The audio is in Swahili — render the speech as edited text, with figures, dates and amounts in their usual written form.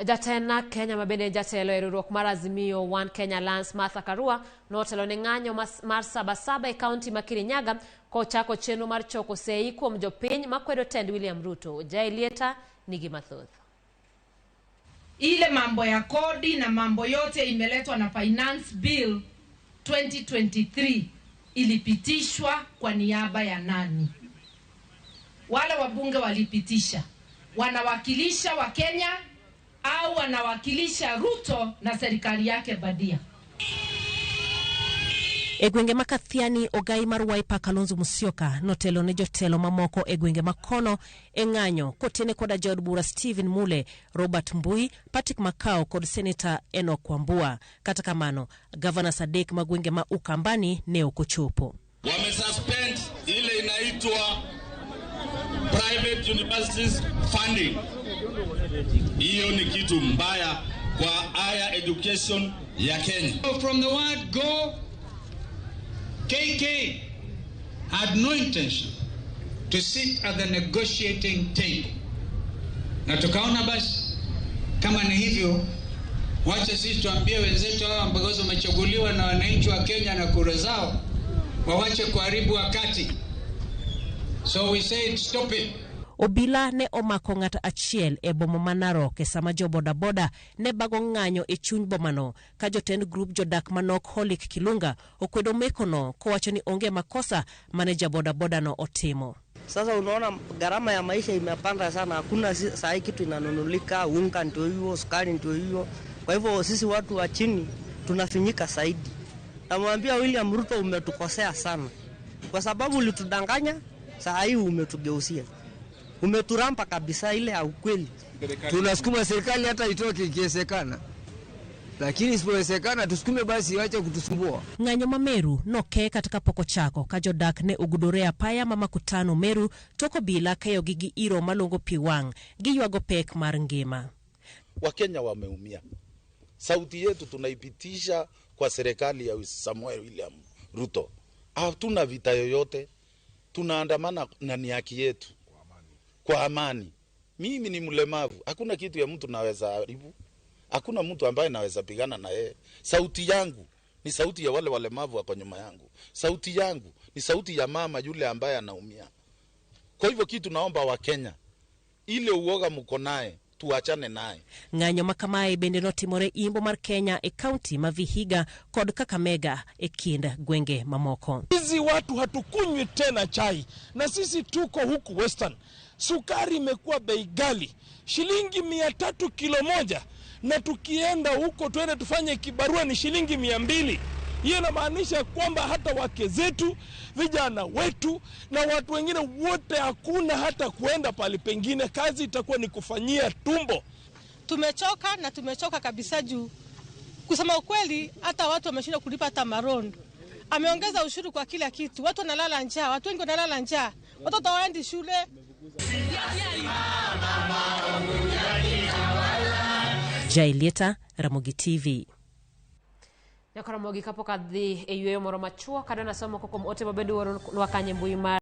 Jatend NARC Kenya ma bende en jatelo e riwruok mar Azimio One Kenya Alliance Martha Karua notelo ne ng'anyo mar Sabasaba e kaunti ma Kirinyaga kochako chenro mar choko sei kuom jopiny makwedo tend William Ruto. Jailieta nigi mathoth. Ile mambo ya kodi na mambo yote imeletwa na Finance Bill 2023 ilipitishwa kwa niaba ya nani? Wale wabunge walipitisha, wanawakilisha Wakenya au wanawakilisha Ruto na serikali yake badia? E gwenge ma Kathiani, ogai mar Wiper Kalonzo Musyoka notelo ne jotelo mamoko e gwenge ma kono e ng'anyo kotene koda jaod bura Stephen Mule, Robert Mbui, Patrick Makau kod Seneta Enoch Wambua. Kata kamano, gavanas adek ma gwenge ma Ukambani ne ok ochopo. Wamesuspend ile inaitwa private universities funding. Hiyo ni kitu mbaya kwa higher education ya Kenya. From the word go, KK had no intention to sit at the negotiating table. Na tukaona basi kama ni hivyo, wacha sisi tuambie wenzetu hawa ambao wamechaguliwa na wananchi wa Kenya na kura zao, wawache kuharibu wakati. So we said stop it. Obila ne omako ng'ato achiel e boma ma Narok e sama jo bodaboda ne bago ng'anyo e chuny bomano ka jotend grup jodak manok Holik Kilunga okwedo mekono kowacho ni onge makosa mane ja bodaboda no otimo. Sasa unaona gharama ya maisha imepanda sana, hakuna saa hii kitu inanunulika, unga ndio hiyo, sukari ndio hiyo. Kwa hivyo sisi watu wa chini tunafinyika zaidi. Namwambia William Ruto, umetukosea sana, kwa sababu ulitudanganya, saa hii umetugeusia, umeturampa kabisa ile ya ukweli. Tunasukuma serikali hata itoke ikiwezekana, lakini isipowezekana tusukume basi, wache kutusumbua. Ng'anyo ma Meru noke kata kapok ochako ka jodak ne ogudore apaya ma Makutano Meru tok obila keyogi gi iro malongo pi wang' giywago pek mar ngima. Wakenya wameumia. Sauti yetu tunaipitisha kwa serikali ya Samuel William Ruto. Hatuna vita yoyote, tunaandamana na ni haki yetu kwa amani. Mimi ni mlemavu, hakuna kitu ya mtu naweza haribu, hakuna mtu ambaye naweza pigana na yeye. Sauti yangu ni sauti ya wale walemavu wako nyuma yangu, sauti yangu ni sauti ya mama yule ambaye anaumia. Kwa hivyo kitu naomba Wakenya, ile uoga mko naye tuachane naye. Ng'anyo ma kamae bende notimore imbo mar Kenya e kaunti ma Vihiga kod Kakamega e kind gwenge mamoko. Hizi watu hatukunywi tena chai, na sisi tuko huku Western. Sukari imekuwa bei ghali, shilingi 300 kilo moja, na tukienda huko tuende tufanye kibarua ni shilingi 200. Hiyo inamaanisha kwamba hata wake zetu, vijana wetu na watu wengine wote hakuna hata kuenda pale pengine, kazi itakuwa ni kufanyia tumbo. Tumechoka na tumechoka kabisa juu kusema ukweli hata watu wameshindwa kulipa hata marondo. Ameongeza ushuru kwa kila kitu, watu wanalala njaa, watu wengi wanalala njaa, watoto hawaendi shule. Jailieta, Ramogi TV. Nyakoro Ramogi kapok adhi e yweyo moro machuok, adwa nasomo kuom ote mabende uoronwa kanyo e mbui mar